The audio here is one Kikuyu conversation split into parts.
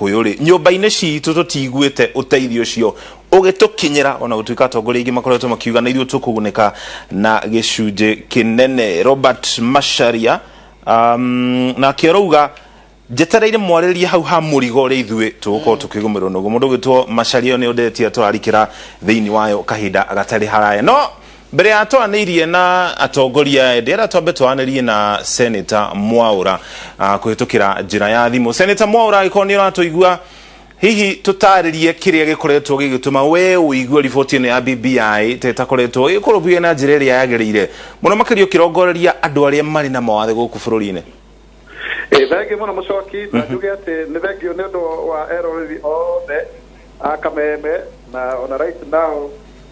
Gĩkũyũ rĩ, nyũmba-inĩ citũ tũtiguĩte ũteithio ũcio ũgĩtũkinyĩra, ona gũtuĩka atongoria aingĩ makoretwo makiuga na ithuĩ tũkũgunĩka na gĩcunjĩ kĩnene. Robert Macharia nake arauga njetereire mwarĩrie hau ha mũrigo ũrĩa ithuĩ tũgũkorwo tũkĩgũmĩrwo naguo. Mũndũ ũgwĩtwo Macharia nĩ ũndetia tũrarikĩra thĩinĩ wayo kahinda gatarĩ haraya. No mbere ya twaranĩirie na atongoria aya, ndĩrenda twambe twaranĩrie na Senator Mwaũra kũhĩtũkĩra njĩra ya thimũ. Senator Mwaũra, angĩkorwo nĩ ũratũigua, hihi tũtarĩrie kĩrĩa gĩkoretwo gĩgĩtũma we ũigue riboti ĩno ya BBI ta ĩtakoretwo ĩkũrũmbũiya na njĩra ĩrĩa yagĩrĩire, mũno makĩria ũkĩrongoreria andũ arĩa marĩ na mawathe gũkũ bũrũri-inĩ? Ĩ thengiũ mũno mũcoki, na njuge atĩ nĩ thengiũ nĩ ũndũ wa eroreri othe a Kameme, na ona right now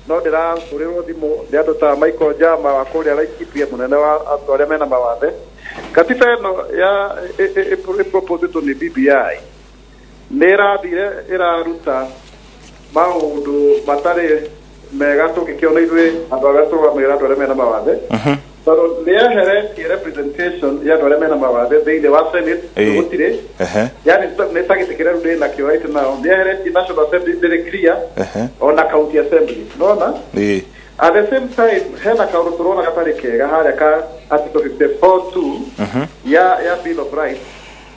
no ndĩrahũrĩrwo thimũ nĩ andũ ta Michael Jama wa kũrĩa Laikipia, mũnene wa andũ arĩa mena mawathe. Katiba ĩno ya ĩproposĩtwo nĩ BBI nĩ ĩrathire ĩraruta maũndũ matarĩ mega tũngĩkĩona ithuĩ andũ arĩa tũrũgamĩrĩra andũ arĩa mena mawathe, tondũ nĩ yeheretie representation ya andũ arĩa mena mawathe thĩinĩ wa Senate. Gũtirĩ, yani nĩ ta gĩtĩ kĩrĩa rĩu ndĩ nakĩo right now. Nĩ yeheretie National Assembly, ndĩrĩ clear, ona county assembly nona. At the same time, hena kaũndũ tũrona gatarĩ kega harĩa ka article 54(2) ya Bill of Rights,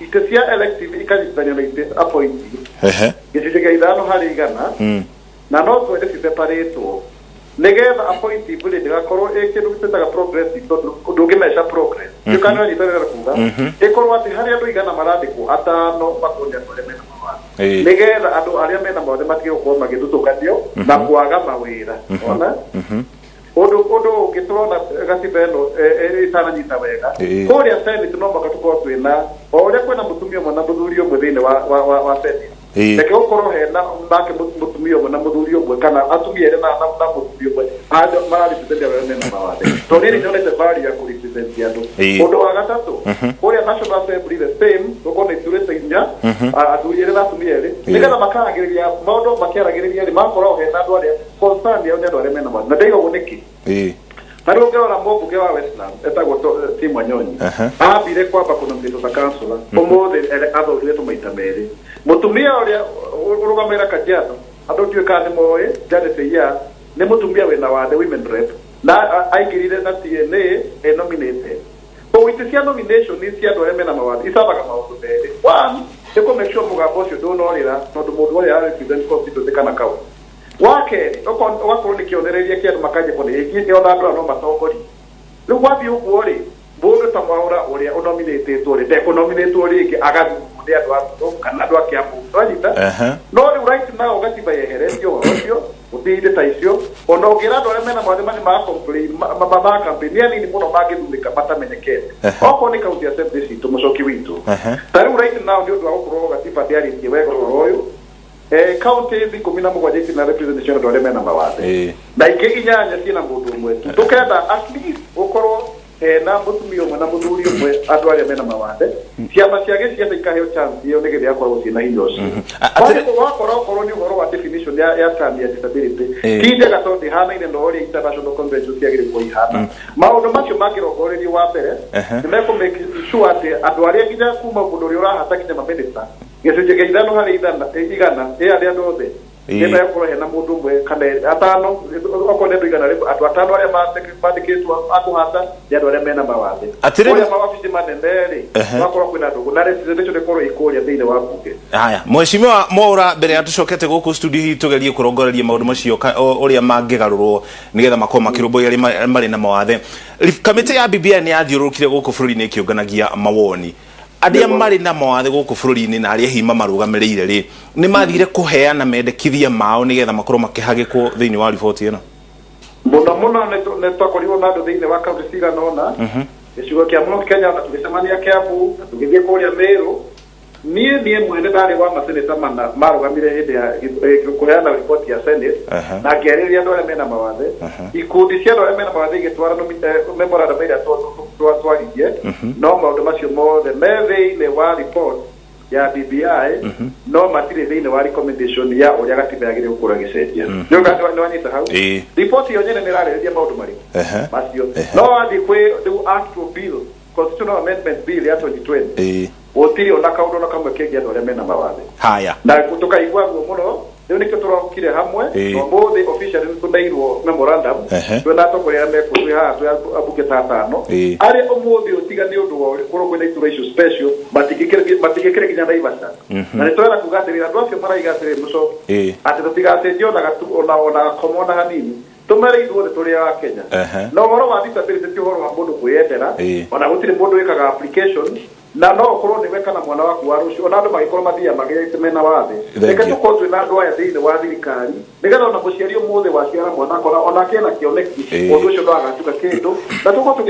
itĩ cia elective ikanyitithanio na itĩ appointee, 5%, na no twende ciseparĩtwo nĩgetha appointee rĩ ndĩgakorwo ĩ kĩndũ twĩtaga progressive, tondũ ndũngĩmeca progress. Ndiũ kana nĩwanyitanĩra kuga ĩkorwo atĩ harĩ andũ 100 marandĩkwo, atano makorwo nĩ andũ arĩa mena mawathe, nĩgetha andũ arĩa mena mawathe matige gũkorwo magĩthutũkanio na kwaga mawĩra. Ona ũndũ ũngĩ tũrona gatiba ĩno ĩtananyita wega, kũrĩa Senate no mũhaka tũkorwo twĩna o ũrĩa kwĩna mũtumia ũmwe na mũthuri ũmwe thĩinĩ wa Senate. Reke gũkorwo hena nake mũtumia ũmwe na mũthuri ũmwe, kana atumia erĩ na mũthuri ũmwe andũ mararepresent arĩa mena mawathe, tondũ niĩ nĩnyonete value ya kũrepresent andũ. Ũndũ wa gatatũ, kũrĩa National Assembly the same, gũkorwo nĩ iturĩte inya, athuri erĩ na atumia erĩ, nĩgetha makaragĩrĩria maũndũ, makĩaragĩrĩria rĩ, magakorwo hena andũ arĩa concern yao nĩ andũ arĩa mena mawathe. Na ndaiga ũguo nĩkĩ? Na rĩu ũngĩrora mũmbunge wa Westlands etagwo Tim Wanyonyi, ambire kwamba kũnominatwo ta councillor, ũmũthĩ athũrirĩtwo maita merĩ. Mũtumia ũrĩa ũrũgamĩrĩra Kajiado, andũ ndiũĩ kana nĩ moĩ, Janet Eya, nĩ mũtumia wĩna wathe, women rep, na aingĩrire na TNA e nominated. Koguo itĩ cia nomination cia andũ arĩa mena mawathe icabaga maũndũ merĩ. One, nĩ kũ make sure mũgambo ũcio ndũnorĩra, tondũ mũndũ ũrĩa represent constituency kana county. Wa kerĩ, ũgakorwo nĩ kĩonereria kĩa andũ makanjia kuona ĩngĩ ona andũ aya no matongorie. Rĩu gwathiĩ ũguo rĩ, mũndũ ta Mwaũra ũrĩa ũnominĩtĩtwo rĩ, ndekũnominĩtwo rĩngĩ, agathurwo nĩ andũ a Ruto kana andũ a Kiambu, nwanyita? No rĩu right now gatiba yeheretie ũhoro ũcio, gũtirĩ itĩ ta icio. Ona ũngĩra andũ arĩa mena mawathe mathiĩ ma complain, ma campaign, nĩ anini mũno mangĩthurĩka matamenyekete. Okorwo nĩ county assembly citũ, mũcoki witũ, ta rĩu right now, nĩ ũndũ wa gũkorwo gatiba ndĩarĩtie wega ũhoro ũyũ, county 17 itirĩ na representation andũ arĩa mena mawathe, na ingĩ inyanya ciĩna mũndũ ũmwe tu. Tũkenda at least gũkorwo hena mũtumia ũmwe na mũthuri ũmwe, andũ arĩa mena mawathe, ciama cia gĩciaca ikaheo chance ĩyo nĩgetha igakorwo ciĩna hinya ũcio. Wakora okorwo nĩ ũhoro wa definition ya term ya disability, ti njega tondũ ndĩhanaine na ũrĩa international convention ciagĩrĩirwo gũkorwo ihana. Maũndũ macio mangĩrongorerio, wa mbere, nĩ mekũ make sure atĩ andũ arĩa nginya kuma mũndũ ũrĩa ũrahata nginya mamĩnĩsta, 5% ĩ arĩa andũ othe nĩ megũkorwo hena mũndũ ũmwe kana erĩ, atano, okorwo nĩ andũ 100, andũ atano arĩa mandĩkĩtwo a kũhata nĩ andũ arĩa mena mawathe. Kũrĩa mawabici manene rĩ, gwakorwo kwĩna andũ na representation ĩkorwo ĩ kũrĩa thĩinĩ wa bunge. Haya, Mheshimiwa Mwaura, mbere ya tucokete gũkũ studio hihi tũgerie kũrongoreria maũndũ macio ũrĩa mangĩgarũrwo nĩgetha makorwo makĩrũmbũiya arĩa marĩ na mawathe. Kamĩtĩ ya BBI nĩ yathiũrũrũkire gũkũ bũrũri-inĩ ĩkĩũnganagia mawoni arĩa marĩ na mawathe gũkũ bũrũri-inĩ na arĩa hihi mamarũgamĩrĩire rĩ, nĩ mathire kũheana mendekithia mao nĩgetha makorwo makĩhagĩkwo thĩinĩ wa riboti ĩno? Mũno mũno nĩ twakorirwo na andũ thĩinĩ wa kaunti cigana ũna gĩcigo kĩa Mount Kenya, na tũgĩcemania Kiambu, na tũgĩthiĩ kũrĩa Meru. Niĩ mwene ndarĩ wa maseneta mana marũgamire hĩndĩ ya kũheana riboti ya Senate, na ngĩarĩrĩria andũ arĩa mena mawathe. Ikundi cia andũ arĩa mena mawathe igĩtwara memorandum ĩrĩa twaririe, no maũndũ macio mothe me thĩinĩ wa report ya BBI, no matirĩ thĩinĩ wa recommendation ya ũrĩa gatiba yagĩrĩire gũkorwo ĩgĩcenjia. Nĩ ũga nĩ wanyita hau? Ĩĩ. Riboti ĩyo nyene nĩ ĩrarĩrĩria maũndũ marĩkũ macio, no wathiĩ kwĩ rĩu actual bill, Constitutional Amendment Bill ya 2020, Gũtirĩ ona kaũndũ ona kamwe kĩgiĩ andũ arĩa mena mawathe. Haya. Na tũkaigua ruo mũno. Rĩu nĩkĩo tũrokire hamwe. Na ũmũthĩ officially nĩ tũneirwo memorandum. Twĩna atongoria arĩa mekuo, twĩ haha, twĩ ambunge ta atano. Arĩa ũmũthĩ ũyũ tiga nĩ ũndũ wa gũkorwo kwĩna iturwa icio special matingĩkĩrĩ nginya Naivasha. Na nĩ tũrenda kuga atĩrĩrĩ, andũ acio maraiga atĩrĩrĩ, mũcoki, atĩ tũtigacenjie ona gatu ona gakoma ona hanini, tũmere ithuothe tũrĩ a Kenya. Na ũhoro wa disability ti ũhoro wa mũndũ kwĩyendera. Ona gũtirĩ mũndũ wĩkaga application, na no ũkorwo nĩwe kana mwana waku wa rũciũ, ona andũ magĩkorwo mathiaga magĩte mena wathe. Thank Reke you. tũkorwo twĩna andũ aya thĩinĩ wa thirikari, nĩgetha ona mũciari ũmũthĩ waciara mwana akora onake ena kĩoneki. Ũndũ ũcio no agatuĩka kĩndũ, na tũkorwo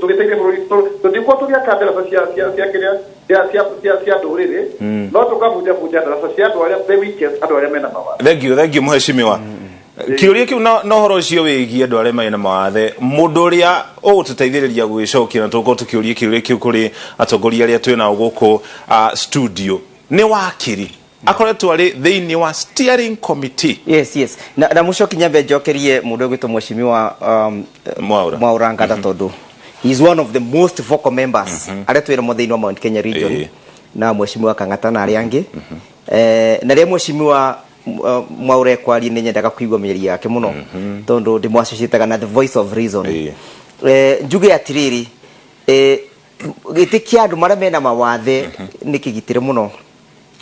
tũgĩteithia bũrũri. Tũtingĩkorwo tũgĩaka ndaraca cia kĩrĩa cia ndũrĩrĩ, no tũkabunjabunja ndaraca cia andũ arĩa the weakest, andũ arĩa mena mawathe. Thank you, thank you, mheshimiwa. Kĩũria kĩu na ũhoro ũcio wĩgiĩ andũ arĩa marĩ na mawathe, mũndũ ũrĩa ũgũtũteithĩrĩria gwĩcokia, na tũgũkorwo tũkĩũria kĩũria kĩu kũrĩ atongoria arĩa twĩ nao gũkũ studio, nĩ wakiri akoretwo arĩ thĩinĩ wa steering committee. Yes, na mũcoki, nyambe njokerie mũndũ ũgwĩtwo mheshimiwa Mwaura. Mwaura ngatha, tondũ he is one of the most vocal members arĩa twĩramo thĩinĩ wa Mount Kenya region, na mheshimiwa Kang'ata na arĩa angĩ. Na rĩrĩa mheshimiwa Mwaura ekwaria, nĩ nyendaga kũigua mĩario yake mũno, tondũ ndĩmwassociataga na the voice of reason. Njuge atĩrĩrĩ, gĩtĩ kĩa andũ marĩa mena mawathe nĩ kĩgitĩre mũno,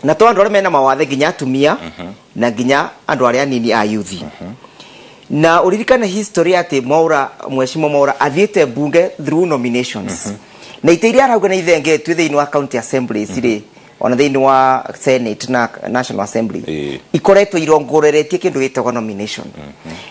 na to andũ arĩa mena mawathe, nginya atumia na nginya andũ arĩa anini a yuthi. Na ũririkane history atĩ Mwaura, mheshimiwa Mwaura athiĩte mbunge through nominations, na itĩ iria arauga nĩ ithengetio thĩinĩ wa county assemblies rĩ, ona thĩinĩ wa Senate na National Assembly, ikoretwo irongoreretie kĩndũ gĩtagwo nomination.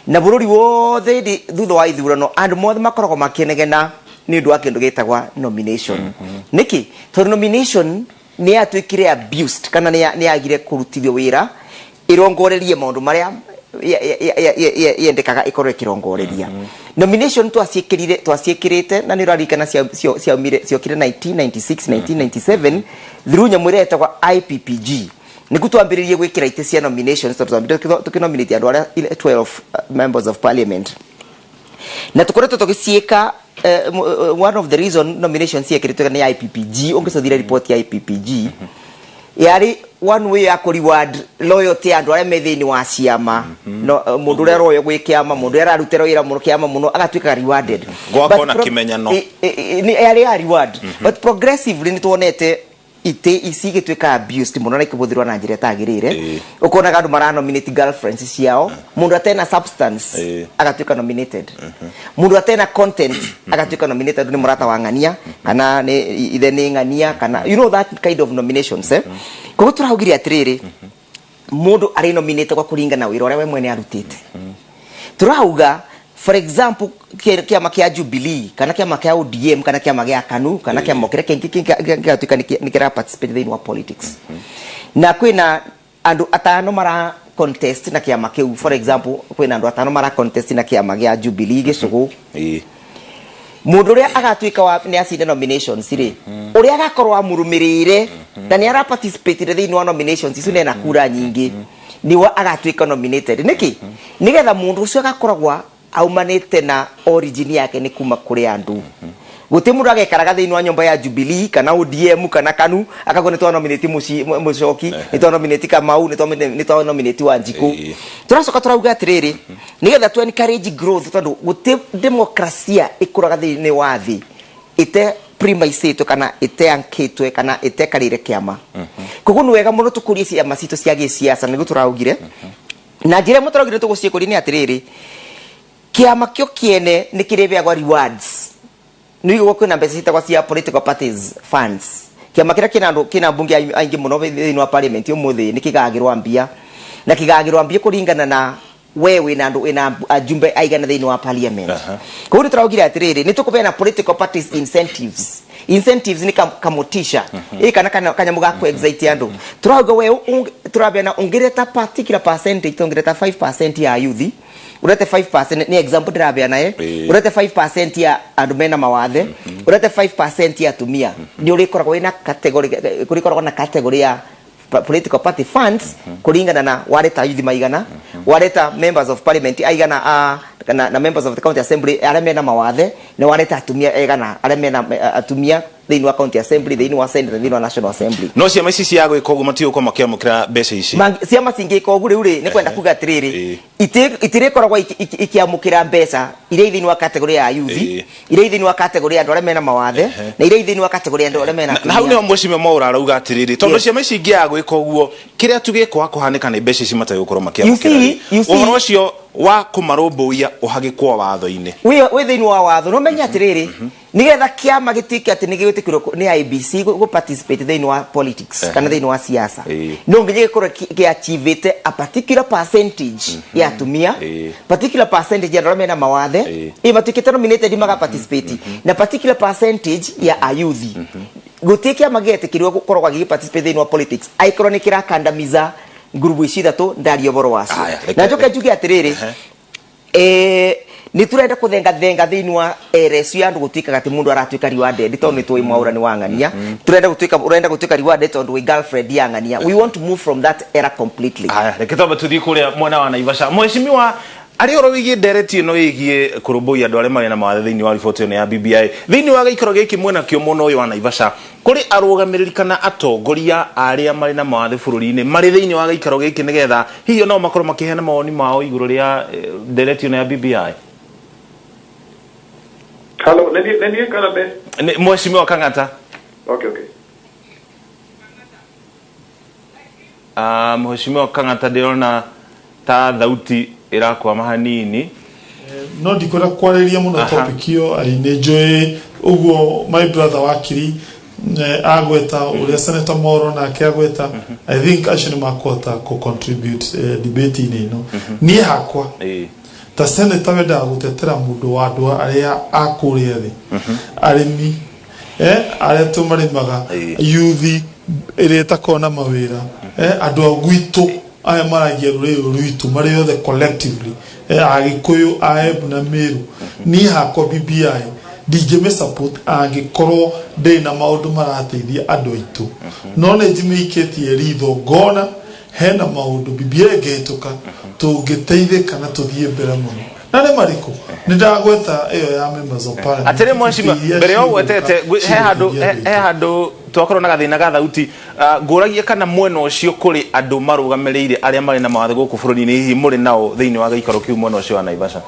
Na bũrũri wothe hĩndĩ thutha wa ithurano, andũ mothe makoragwo makĩnegena nĩ ũndũ wa kĩndũ gĩtagwa nomination. Nĩkĩ? Tondũ nomination nĩ yatuĩkire abused, kana nĩ yagire kũrutithio wĩra ĩrongorerie maũndũ marĩa yendekaga ĩkorwo ĩkĩrongoreria. Nomination twaciĩkĩrire, twaciĩkĩrĩte, na nĩ ũraririkana ciaumire, ciokire 1996, 1997 through nyamũ ĩrĩa ĩtagwo IPPG, nĩguo twambĩrĩrie gwĩkĩra itĩ cia nominations, tondũ twambire tũkĩnominate andũ arĩa 12 members of parliament, na tũkoretwo tũgĩciĩka. One of the reason nominations ciekĩrĩtwo nĩ IPPG, ũngĩcothire report ya IPPG, yarĩ one way ya kũ reward loyalty ya andũ arĩa me thĩinĩ wa ciama. No, mũndũ ũrĩa aroywo gwĩ kĩama, mũndũ ũrĩa ararutĩra wĩra mũno kĩama mũno, agatuĩkaga rewarded. Gwakorwo But na kĩmenyano. Yarĩ ya reward, but progressively nĩ tuonete itĩ ici igĩtuĩka abused mũno na ikĩhũthĩrwo na njĩra ĩtagĩrĩire. Ũkonaga andũ maranominate girlfriends ciao, mũndũ atena substance agatuĩka nominated, mũndũ atena content agatuĩka nominated nĩ mũrata wa ng'ania, kana nĩ ithe nĩ ng'ania, kana you know that kind of nominations, eh. Koguo tũraugire atĩrĩrĩ, mũndũ arĩ nominated kwa kũringana na wĩra ũrĩa we mwene arutĩte. Tũrauga, for example, kĩama kĩa Jubilee, kana kĩama kĩa ODM, kana kĩama gĩa KANU, kana kĩama kĩrĩa kĩngĩ kĩngĩgatuĩka nĩ kĩra participate thĩinĩ wa politics, na kwĩna andũ atano mara contest na kĩama kĩu. For example, kwĩna andũ atano mara contest na kĩama gĩa Jubilee gĩcũgũ. Mũndũ ũrĩa agatuĩka wa nĩ acinda nominations rĩ, ũrĩa agakorwo amũrũmĩrĩire na nĩ ara participate thĩinĩ wa nominations icio nena kura nyingĩ, nĩwe agatuĩka nominated. Nĩkĩ? Nĩgetha mũndũ ũcio agakoragwo aumanĩte na origin yake nĩ kuma kũrĩ andũ. Gũtirĩ mũndũ agekaraga thĩinĩ wa nyũmba ya Jubilee kana ODM kana KANU akagwo nĩ twanominate Mũcoki, nĩ twanominate Kamau, nĩ twanominate Wanjikũ. Tũracoka tũrauga atĩrĩrĩ, nĩgetha tu encourage growth, tondũ gũtirĩ demokrasia ĩkũraga thĩinĩ wa thĩ ĩte premisĩtwo kana ĩteankĩtwe kana ĩtekarĩire kĩama. Koguo nĩ wega mũno tũkũrie ciama citũ cia gĩsiasa. Nĩguo tũraugire, na njĩra ĩmwe tũraugire tũgũciĩkũria nĩ atĩrĩrĩ, kĩama kĩo kĩene nĩ kĩrĩbeagwa rewards. Nĩ igũgwo kwĩna mbeca citagwo cia political parties funds. Kĩama kĩrĩa kĩna andũ, kĩna mbunge aingĩ mũno thĩinĩ wa parliament ũmũthĩ, nĩ kĩgagĩrwa mbia, na kĩgagĩrwa mbia kũringana na we wĩna andũ, wĩna ajumbe aigana thĩinĩ wa parliament. Koguo nĩ tũraugire atĩrĩrĩ, nĩ tũkũbeana political parties incentives. Incentives nĩ kamotisha ĩ kana kanyamũ ga kũ excite andũ. Tũrauga we tũrabeana ũngĩreta particular percentage, tũngĩreta 5% ya youth, urete 5%, nĩ example ndĩrabeana, ĩ, urete 5% ya andũ mena mawathe, urete 5% ya atumia, nĩ ũrĩkoragwo wĩna category, kũrĩkoragwo na category ya political party funds kũringana na wareta youth maigana, wareta members of parliament aigana a na members of the county assembly arĩa mena mawathe, nĩ wareta atumia egana arĩa mena atumia thĩinĩ wa county assembly, thĩinĩ wa senate na thĩinĩ wa national assembly. No ciama ici cia gwĩka ũguo matigũkorwo makĩamũkĩra mbeca ici? Ciama cingĩka ũguo rĩu rĩ, nĩ kwenda kuga atĩrĩrĩ, itirĩkoragwo ikĩamũkĩra mbeca iria i thĩinĩ wa category ya youth, iria i thĩinĩ wa category ya andũ arĩa mena mawathe, na iria i thĩinĩ wa category ya andũ arĩa mena Na hau atumia. nĩho mwecimia Mwaura arauga atĩrĩrĩ, tondũ ciama ici ingĩaga gwĩka ũguo, kĩrĩa tu gĩkwaga kũhanĩka nĩ mbeca ici mategũkorwo makĩamũkĩra rĩ. You see- Ũhoro ũcio wa kũmarũmbũiya ũhagĩkwo watho-inĩ. Wĩ thĩinĩ wa watho no menye atĩrĩrĩ, nĩgetha kĩama gĩtuĩke atĩ nĩ gĩgwĩtĩkĩrwo nĩ IEBC gũ participate thĩinĩ wa politics kana thĩinĩ wa siasa, no nginya gĩkorwo kĩachievĩte a particular percentage ya atumia, particular percentage ya andũ arĩa mena mawathe, ĩ matuĩkĩte nominated maga participate, na particular percentage ya ayuthi. Gũtirĩ kĩama gĩetĩkĩrwo gũkorwo gĩgĩ participate thĩinĩ wa politics angĩkorwo nĩ kĩrakandamiza ngurubu ici ithatũ ndaria ũhoro wacio. Aya, Na njoke njuge atĩrĩrĩ, nä turenda kuthenga thenga thiini wa RSU ya andu gutuikaga ati mundu aratuika rewarded tondu ni tui Mwaura ni wang'ania, turenda gutuika, urenda gutuika rewarded tondu wi girlfriend ya ng'ania. We want to move from that era completely. Aya, reke twambe tuthiĩ kũrĩa mwena wa Naivasha. Mheshimiwa, arĩ ũhoro wĩgiĩ ndereti ĩno ĩgiĩ kũrũmbũiya andũ arĩa marĩ na mawathe thĩinĩ wa riboti ĩno ya BBI, thĩinĩ wa gĩikaro gĩkĩ mwena kĩo mwena ũyũ wa Naivasha, kũrĩ arũgamĩrĩri kana atongoria arĩa marĩ na mawathe bũrũri-inĩ marĩ thĩinĩ wa gĩikaro gĩkĩ, nĩgetha hihi onao makorwo makĩheana mawoni mao igũrũ rĩa ndereti ĩno ya BBI? Hello, nĩ niĩ kana nĩ? Nĩ Mheshimiwa Kang'ata. Okay. Mheshimiwa Kang'ata, ndĩrona ta thauti ĩrakwama hanini. No ndikwenda kwarĩria mũno topic ĩyo. Ai, nĩ njũĩ ũguo my brother wakiri agweta ũrĩa Senator Moro nake agweta. I think acio nĩ makũhota kũ contribute debate-inĩ ĩno. Niĩ hakwa ta senator wendaga gũtetera mũndũ wa andũ arĩa a kũrĩa thĩ, arĩmi, arĩa tũmarĩmaga, yuthi ĩrĩa ĩtakoragwo na mawĩra, andũ a gwitũ aya maragia rũrĩrĩ rũrũ rwitũ marĩ othe collectively, Agĩkũyũ, Aembu na Mĩrũ. Niĩ hakwa BBI ndingĩmĩ support angĩkorwo ndĩrĩ na maũndũ marateithia andũ aitũ, no nĩ njimĩikĩtie ritho ngona hena maũndũ BBI ĩngĩhĩtũka tũngĩteithĩka na tũthiĩ mbere mũno. Na nĩ marĩkũ? Nĩ ndagweta ĩyo ya members of parliament. Atĩrĩ mheshimiwa, Itĩ iria mbere ya cigũka ũgwetete he handũ cigũteithia andũ he aitũ. handũ twakorwo na gathĩna ga thauti. Ngũragia kana mwena ũcio kũrĩ andũ marũgamĩrĩire arĩa marĩ na mawathe gũkũ bũrũri-inĩ, hihi mũrĩ nao thĩinĩ wa gĩikaro kĩu mwena ũcio wa Naivasha?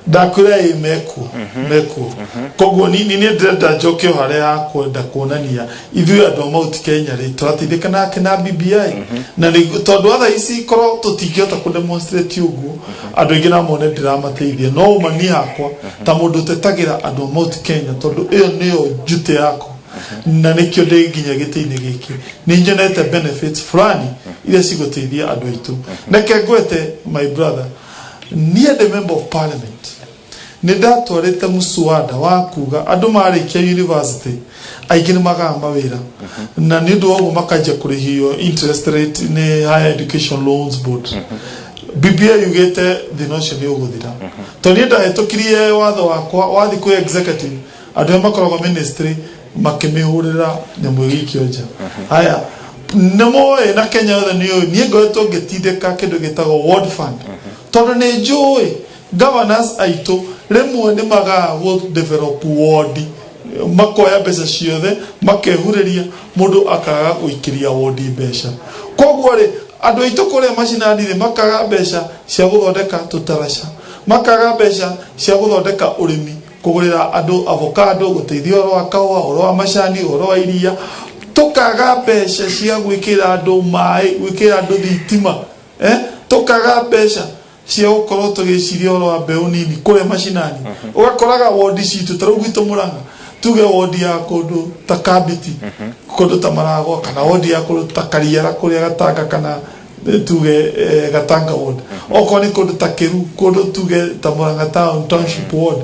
Ndakwĩra ĩ, mekuo. Koguo ni niĩ ndĩrenda njoke o harĩa ha kwenda kuonania ithuĩ andũ a Mount Kenya rĩ, tũrateithĩka nake na BBI, na nĩ tondũ wa thaa ici korwo tũtingĩhota kũ demonstrate ũguo, andũ aingĩ no mone ndĩramateithia. No ũma niĩ hakwa ta mũndũ ũtetagĩra andũ a Mount Kenya, tondũ ĩyo nĩyo njute yakwa na nĩkĩo ndĩ nginya gĩtĩ-inĩ gĩkĩ, nĩ nyonete benefits fulani iria cigũteithia andũ aitũ. Reke ngwete, my brother, niĩ ndĩ member of parliament, nĩ ndatwarĩte mũswada wa kuga andũ marĩkia university aingĩ nĩ magaga mawĩra, na nĩ ũndũ wa ũguo makanjia kũrĩhio interest rate nĩ Higher Education Loans Board. BBI yugĩte thĩna ũcio nĩ ũgũthira, tondũ niĩ ndahĩtũkirie watho wakwa wathi kwĩ executive, andũ arĩa makoragwo ministry makĩmĩhũrĩra nyamũ ĩgĩikio nja. Haya, nĩ moĩ na Kenya yothe nĩ ũĩ niĩ ngoretwo ngĩtindĩka kĩndũ gĩtagwo ward fund, tondũ nĩ njũĩ governors aitũ rĩmwe nĩ magaga gũ develop ward, makoya mbeca ciothe makehurĩria, mũndũ akaga gũikĩria wodi mbeca. Koguo rĩ, andũ aitũ kũrĩa macinani rĩ, makaga mbeca cia gũthondeka tũtaraca, makaga mbeca cia gũthondeka ũrĩmi, kũgũrĩra andũ avocado, gũteithia ũhoro wa kahũa, ũhoro wa macani, ũhoro wa iria, tũkaga mbeca cia gwĩkĩra andũ maĩ, gwĩkĩra andũ thitima, tũkaga mbeca cia gũkorwo tũgĩciria ũhoro wa mbeũ nini kũrĩa macinani. Ũgakoraga wondi citũ ta rĩu gwitũ Mũrang'a, tuge wondi ya kũndũ ta Kambiti, kũndũ ta Maragwa, kana wondi ya kũndũ ta Kariara kũrĩa Gatanga, kana tuge Gatanga ward, okorwo nĩ kũndũ ta Kĩru, kũndũ tuge ta Murang'a town, township ward,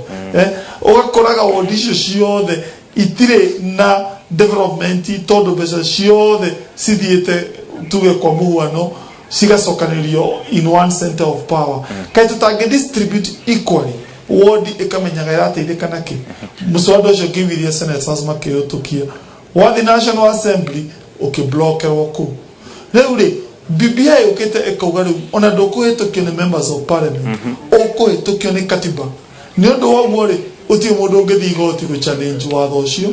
ũgakoraga wondi icio ciothe itirĩ na development, tondũ mbeca ciothe cithiĩte, tuge kwa mũhuano, cigacokanĩrio in one center of power. Kaĩ tũtangĩ distribute equally, ward ĩkamenyaga ĩrateithĩka nakĩ? Mũswada ũcio ngĩiguithia senators makĩhĩtũkia, wathi National Assembly ũkĩblokerwo kũu. Rĩu rĩ, BBI yũkĩte ĩkauga rĩu ona ndũkũhĩtũkio nĩ members of parliament, ũkũhĩtũkio nĩ katiba. Nĩ ũndũ wa ũguo rĩ, gũtirĩ mũndũ ũngĩthiĩ igoti gũ challenge watho ũcio.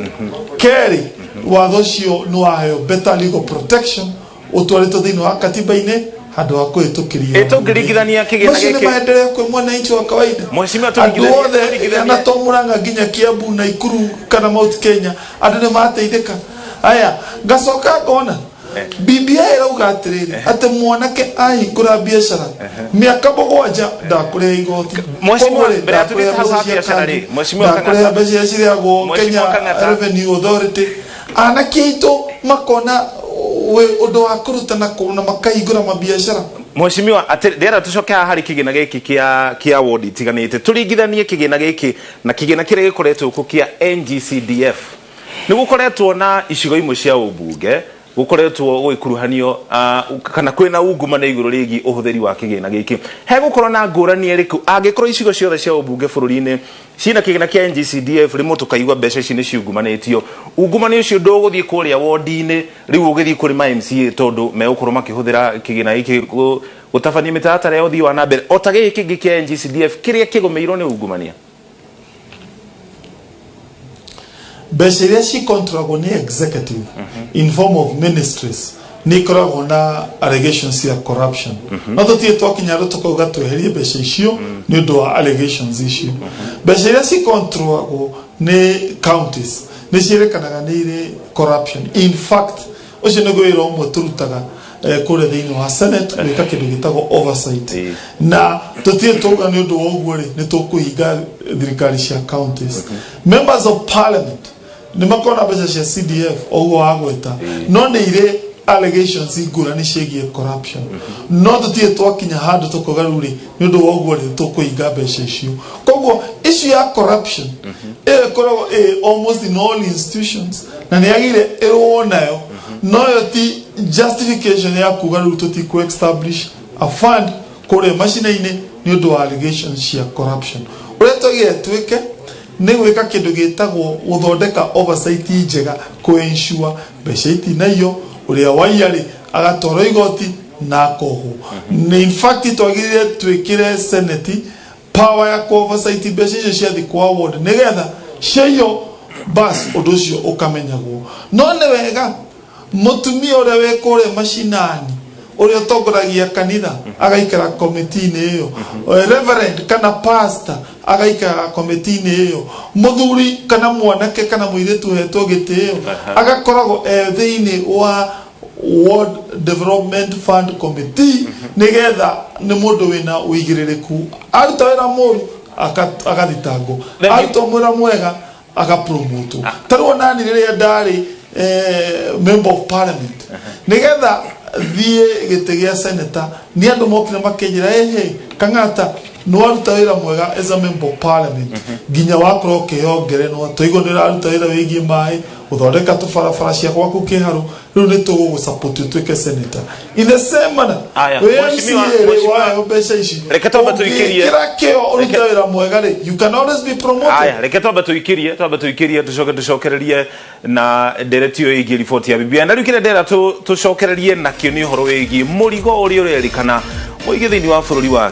Kerĩ, watho ũcio nĩ waheo better legal protection, ũtwarĩtwo thĩinĩ wa katiba-inĩ handũ ha kũhĩtũkĩrio. Ĩ, tũngĩringithania kĩgĩna Macio nĩ gĩkĩ- maendeleo kwĩ mwananchi wa kawaida. Mheshimiwa, Andũ tũringithanie- othe tũringithanie- na to Murang'a nginya Kiambu, Naikuru kana Mount Kenya, andũ nĩ mateithĩka. Aya, ngacoka ngona BBI ĩrauga atĩrĩrĩ, atĩ mwanake ahingũra biacara mĩaka 7 ndakũrĩha igoti. Mheshimiwa, Koguo rĩ, mbere ya tũthiĩte ndakũrĩha hau ha mbeca cia biacara rĩ, kandi, Mheshimiwa ndakũrĩha Kang'ata. mbeca iria cirĩhagwo Mheshimiwa Kenya Kang'ata. Revenue Authority. Anake aitũ makona wĩ ũndũ wa kũruta na na makahingũra mabiacara. Mheshimiwa, atĩ ndĩrenda tũcoke haha harĩ kĩgĩna gĩkĩ kĩa ward itiganĩte, tũringithanie kĩgĩna gĩkĩ na kĩgĩna kĩrĩa gĩkoretwo kuo kĩa NGCDF. Nĩ gũkoretwo na icigo imwe cia ũmbunge gũkoretwo gũgĩkuruhanio kana kwĩna ungumania igũrũ rĩgiĩ ũhũthĩri wa kĩgĩna gĩkĩ. Hegũkorwo na ngũrani ĩrĩkũ angĩkorwo icigo ciothe cia ũmbunge bũrũri-inĩ ciĩna kĩgĩna kĩa NGCDF? Rĩmwe tũkaigua mbeca ici nĩ ciungumanĩtio, ungumania ũcio ndũgũthiĩ kũrĩa wondi-inĩ, rĩu ũgĩthiĩ kũrĩ ma MCA, tondũ megũkorwo makĩhũthĩra kĩgĩna gĩkĩ gũtabania mĩtaratara ya ũthii wa na mbere o ta gĩkĩ kĩngĩ kĩa NGCDF kĩrĩa kĩgũmĩirwo nĩ ungumania. Mbeca iria cikontrolagwo nĩ executive in form of ministries nĩ ikoragwo na allegations cia corruption, no tũtirĩ twakinya andũ tũkauga tweherie mbeca icio nĩ ũndũ wa allegations icio. Mbeca iria cikontrolagwo nĩ counties nĩ ciĩrĩkanaga nĩ irĩ corruption. In fact, ũcio nĩguo wĩra ũmwe tũrutaga kũrĩa thĩinĩ wa Senate, gwĩka kĩndũ gĩtagwo oversight. Na tũtirĩ twauga nĩ ũndũ wa ũguo rĩ, nĩ tũkũhinga thirikari cia counties. Members of parliament nĩ makoragwo na mbeca cia CDF o ũguo wagweta, no nĩ irĩ allegations ngũrani ciĩgiĩ corruption, no tũtirĩ twakinya handũ tũkauga rĩu rĩ, nĩ ũndũ wa ũguo rĩ, tũkũhinga mbeca icio. Koguo issue ya corruption ĩyo ĩkoragwo ĩ almost in all institutions na nĩ yagĩrĩire ĩrũo nayo, no yo ti justification ya kuga rĩu tũtikũ establish a fund kũrĩa macina-inĩ nĩ ũndũ wa allegations cia corruption. Ũrĩa twagĩrĩire twĩke nĩ gwĩka kĩndũ gĩtagwo gũthondeka oversight njega, kũ ensure mbeca itinaiywo, ũrĩa waiya rĩ agatwarwo igoti na akohwo. In fact, twagĩrĩire twĩkĩre senate power ya ku oversight mbeca icio ciathiĩ kwa ward, nĩgetha ciaiywo bas ũndũ ũcio ũkamenyagwo. No nĩ wega mũtumia ũrĩa wĩ kũrĩa macinani, ũrĩa ũtongoragia kanitha, agaikara komiti-inĩ ĩyo, reverend kana pastor agaikara komiti-inĩ ĩyo, mũthuri kana mwanake kana mũirĩtu ũhetwo gĩtĩo agakoragwo e thĩinĩ wa Ward Development Fund Committee, nĩgetha nĩ mũndũ wĩna ũigĩrĩrĩku, aruta wĩra mũru agathitangwo, Thank you. aruta mwĩra mwega agapromotwo. Ta rĩu onani rĩrĩa ndarĩ member of parliament, nĩgetha thiĩ gĩtĩ gĩa senator, nĩ andũ mokire makĩnjĩra, "Ehe Kang'ata, nĩ waruta wĩra mwega as a member of parliament, nginya wakorwo ũkĩheo ngerenwa, twaigua nĩ ũraruta wĩra wĩgiĩ maĩ, gũthondeka tũbarabara cia gwaku kĩharũ, rĩu nĩ tũgũgũsupport ũtuĩke senator." In the same manner, Aya, wĩ mheshimiwa- MCA rĩ, mheshimiwa- waheo mbeca ici, Reke twambe tũikĩrie- ũngĩkĩra kĩo ũrute wĩra mwega rĩ, you can always be promoted. Aya, reke twambe tũikĩrie tũcoke tũcokererie na ndereti ĩyo ĩgiĩ riboti ya BBI. Na rĩu kĩrĩa ndĩrenda tũcokererie nakĩo nĩ ũhoro wĩgiĩ mũrigo ũrĩa ũrerĩkana mũingĩ thĩinĩ wa bũrũri wa